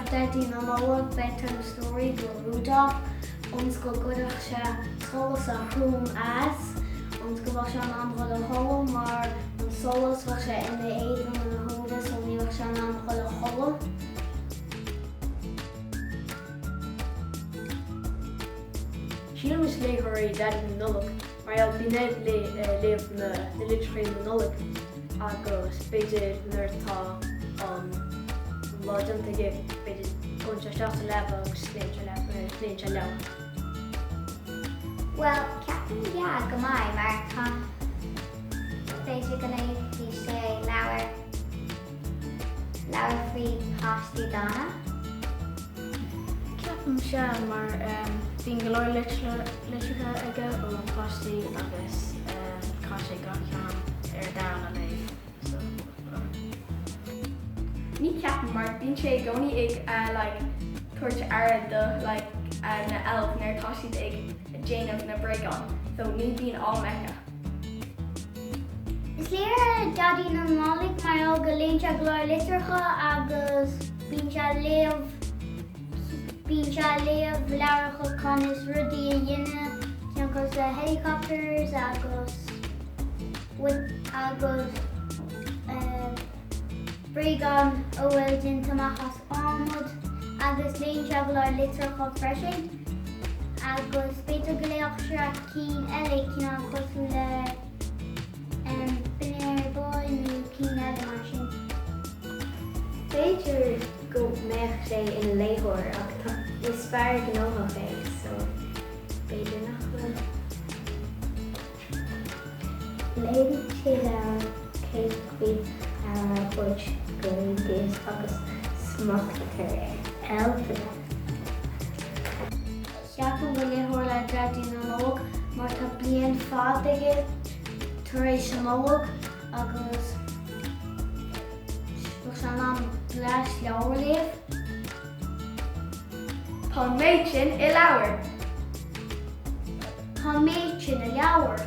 Léifeadh Daidí na Nollag bedtime story do Rudolph ionas go gcuirfeadh sé solas a thrún as, ionas go mbeadh sé in ann dhul a chodladh mar an solas bheadh sé ina éadan ina shúile so ní bheadh sé in ann dhul a chodladh. Sílim is léitheoir é Daidí na Nollag mar gheall bíonn air léamh na litreacha na Nollag agus b'fhéidir nuair atá an lá déanta aige b'fhéidir gabhann sé isteach sa leaba agus léann sé léann sé leabhar. Bhuel, ceapaim yeah go mbeidh mar tá b'fhéidir go léifidh sé leabhar leabhar faoi páistí dána. Ceapaim sea mar bíonn go leor litreacha aige ó páistí agus caithfidh sé gach ceann ar domhan a léamh so. Ní cheapaim mar bíonn sé i gcónaí ag like tabhairt aire do like na elves nuair atá siad ag déanamh na bréagán so ní bíonn am aige. Is léitheoir é Daidí na Nollag mar gheall go léann sé go leor litreacha agus bíonn sé ag léamh bíonn sé ag léamh leabhracha conas rudaí a dhéanamh ceann cosúil le helicopters agus agus bréagáin a bhfuil déanta amach as adhmad agus léann sé go leor litreacha freisin agus b'fhéidir go léifeadh sé cinn eile cineál cosúil le Binary Boy nó cinn eile mar sin. B'fhéidir go mbeadh sé ina léitheoir ach tá is fear gnóthach é so b'fhéidir nach bhfuil. Léann sé leabhair cé go bhfuil leabhair a thabhairt go reindeers agus smacht ar elfeanna. Ceapaim gur léitheoir é Daidí na Nollag mar tá bliain fada aige tar éis an Nollag agus bheadh sé in ann blast leabhar a léamh. Tá an méid sin i leabhar. Tá an méid sin i leabhar.